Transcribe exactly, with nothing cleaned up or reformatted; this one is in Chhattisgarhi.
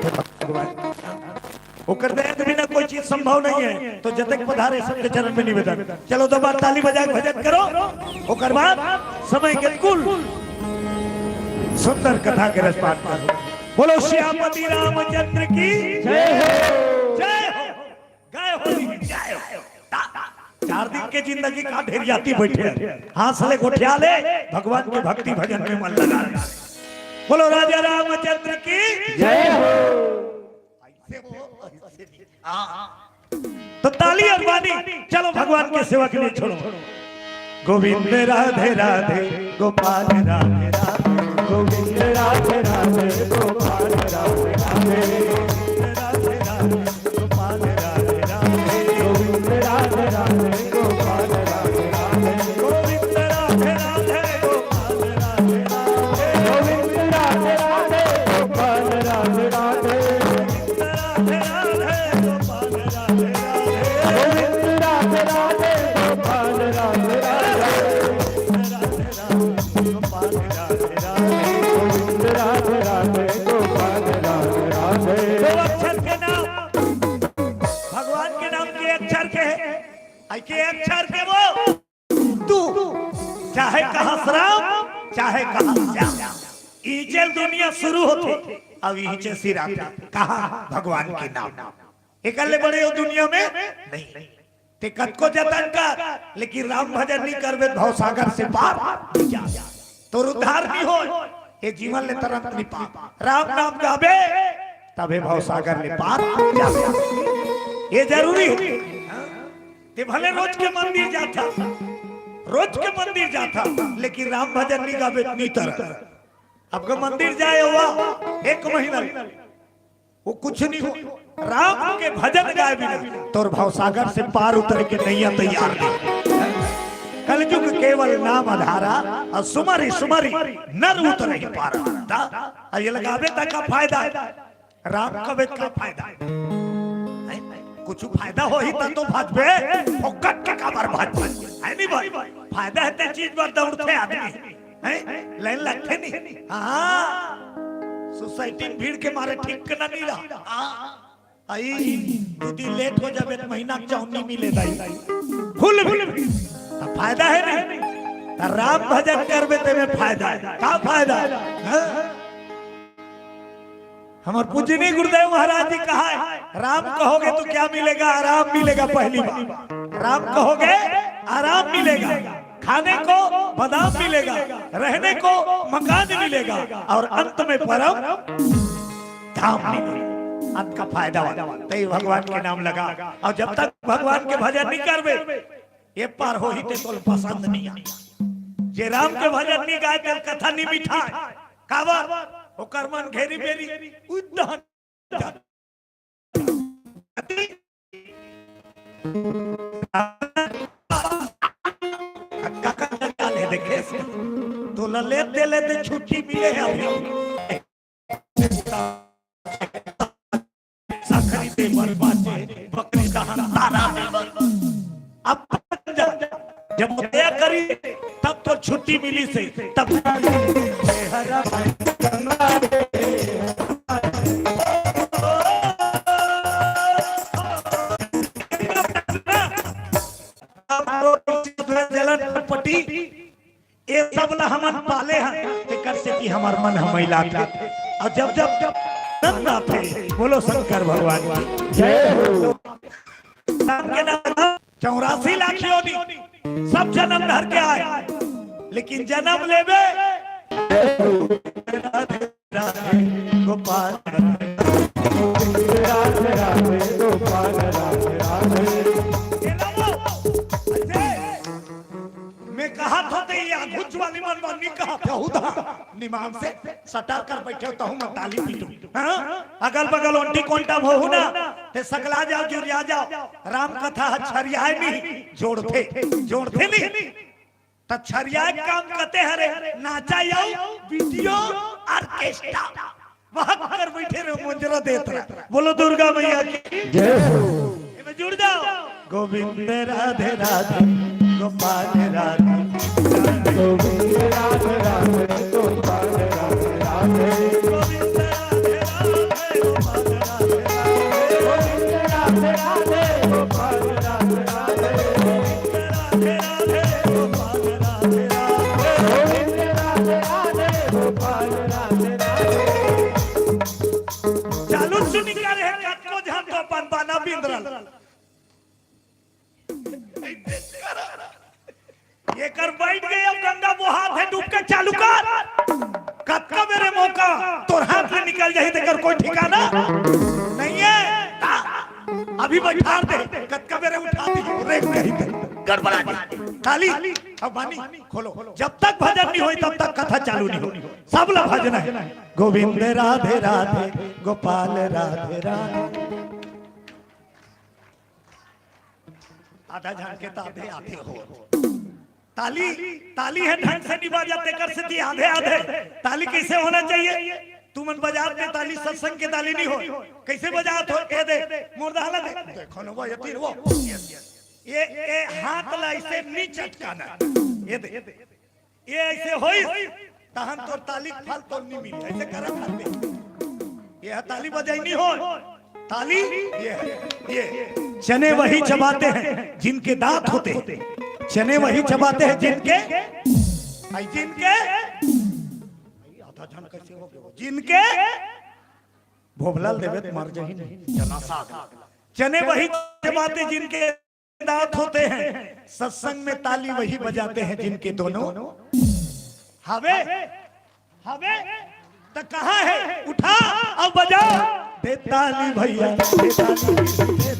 भगवान, ओकर दया के बिना कोई चीज संभव नहीं है। तो जतेक पधारे सबके चरण में निवेदन। चलो दो बार ताली बजा के भजन करो, ओकर बाद समय के कुल सुंदर कथा के रसपान करो। बोलो श्यामपति रामचंद्र की जय हो। जय हो। गाय होली की जय हो। चार दिन के जिंदगी का ढेर जाती बैठे हैं। हाथ ले गोठिया ले, भगवान के भक्ति भजन में मन लगा ले। बोलो राजा रामचंद्र की जय हो। ऐसे वो, ऐसे नहीं। हाँ। तो ताली और बानी, चलो भगवान के सेवा के लिए छोड़ो। गोविंद राधे राधे, गोपाल राधे राधे। गोविंद राधे राधे, गोपाल राधे राधे। गोविंद राधे राधे, गोपाल राधे राधे। गोविंद राधे राधे, गोपाल राधे राधे। गोविंद राधे राधे, गोपाल राधे राधे। गोविंद राधे राधे, गोपाल राधे राधे। गोविंद राधे राधे, गोपाल राधे राधे। गोविंद राधे राधे, गोपाल राधे राधे। गोविंद राधे राधे, गोपाल राधे राधे। दो अक्षर के नाम, भगवान के नाम के अक्षर के है, आई के अक्षर के वो तू, चाहे कहा राम, चाहे कहा श्याम। इहिंचे दुनिया शुरू होथे, अब इहिंचे सिराथे। कहा भगवान के नाम, एकर ले बड़े हो दुनिया में नहीं। ते कतको जतन कर, लेकिन राम भजन नहीं करबे, भवसागर से पार नहीं जा। तोर उद्धार नहीं हो, ये जीवन ले तरंत नहीं पा। राम नाम गाबे, तबे भवसागर ले पार जा। ये जरूरी है। ते भले रोज के मंदिर जाथा, रोज के मंदिर जाथा, लेकिन राम भजन नहीं गाबे, नहीं तरंत। अब के मंदिर जाए हुआ एक महीना, वो कुछ नहीं हो। राम के भजन गाए बिना तोर भवसागर से पार उतरे के नैया तैयार नहीं। कलयुग केवल नाम आधारा, और सुमरि सुमरि नर उतरे पार। ता, अब ये लगाबे तक का फायदा है? राम कबे का फायदा है? हैं? कुछ फायदा होही ता तो भजबे, फोकट के काबर भजबे? है नहीं भाई? फायदा है ते चीज बर दौड़थे आदमी। हैं? लाइन लगथे नहीं? हाँ। सोसाइटी में भीड़ के मारे ठीक के ना नहीं रहा। हाँ। आई, दू दिन लेट हो जाबे, एक महीना के चौनी मिले दाई। फुल भीड़। तो फायदा है नहीं? तो राम भजन करबे ते में फायदा है। का फायदा है? हाँ? हमारे पूजनीय गुरुदेव महाराज जी कहा है, "राम कहोगे तो क्या मिलेगा? आराम मिलेगा।" पहली बात, राम कहोगे, आराम मिलेगा, खाने को बादाम मिलेगा, रहने को मकान मिलेगा, और अंत में परम धाम मिलेगा। अंत का फायदा वाला। तो ये भगवान के नाम लगा, और जब तक भगवान के भजन नहीं करबे, ये पार होही ते तोल पसंद नहीं आ। जे राम के भजन नहीं गाए, तेल कथा नहीं मिठाए। काबर? ओकर मन घेरी बेरी उदहन। काका का चाल है देखे, तो लले दे ले दे छुट्टी मिले है अभी। सकरी दे बर बाचे, बकरी दहन तारा दे बर। अब जा, जब वो दया करी, तब तो छुट्टी मिली से, तब जलन पटी, ये सब ला हमन पाले हन, तेकर से कि हमर मन ह मैलाथे। और जब जब जब आनंद आथे, बोलो शंकर भगवान की जय हो। राम के नाम चौरासी लाख योनि, सब जन्म धर के आए, लेकिन जन्म लेबे राधे राधे गोपाल राधे। राधे राधे गोपाल राधे राधे। मैं कहा था ते ये आघुच वाली मन बनी कहा था उधर निमान से सटार कर बैठे हो, तहु मैं ताली पीटू। हाँ? अगल बगल ओंटी कोंटा भहू ना, ते सकला जाओ, जुरिया जाओ। राम कथा ह छरियाए नहीं, जोड़थे, जोड़थे नहीं। त छरियाए काम कते हरे, नाचा आऊ वीडियो ऑर्केस्ट्रा। वहां कर बैठे रहे, मुंजरा देत रहे। बोलो दुर्गा मैया की जय हो। एमे जुड़ जाओ। गोविंद राधे राधे, गोपाल राधे राधे। गोविंद राधे राधे, गोपाल राधे राधे। गोविंद राधे राधे, गोपाल एकर बैठ गए, अब गंगा बोहात हे, डूब के चालू कर। कतका बेरे मौका तोर हाथ ले निकल जाही, तेकर कोई ठिकाना नहीं है। अभी बैठार दे, कतका बेरे उठा दी, रेंग जाही ते। गड़बड़ा जाही। ताली, अब बानी खोलो। जब तक भजन नहीं होही, तब तक कथा चालू नहीं होही। सब ला भजना हे। गोविंद राधे राधे, गोपाल राधे राधे। आधा झन के त आधे आधे हो। ताली, ताली हे ढंग से नहीं बाजा, तेकर सेती आधे आधे। ताली कैसे होना चाहिए? तुमन बजात हे ताली, सत्संग के ताली नहीं हो। कैसे बजात हो? ए दे, मोर दहाला दे। देखो न वो, ये तीर वो। ये, ये हाथ ला ऐसे नहीं चटकाना। ये दे, ये ऐसे होई, तहन तोर ताली के फल तोर नहीं मिली। ऐसे करत हर दे। ये ताली बजाई नहीं हो। ताली ये है, ये। चने वही चबाते हैं जिनके दांत होते हैं। चने वही चबाते हैं जिनके, भाई, जिनके, भाई, आधा झन कैसे हो गए? जिनके भोभलाल देवे त मर जाही नहीं। चना साग। चने वही चबाते जिनके दांत होते हैं, सत्संग में ताली वही बजाते हैं जिनके दोनों। हवे, हवे, त कहाँ है? उठा, अब बजा। दे ताली भैया, दे ताली, दे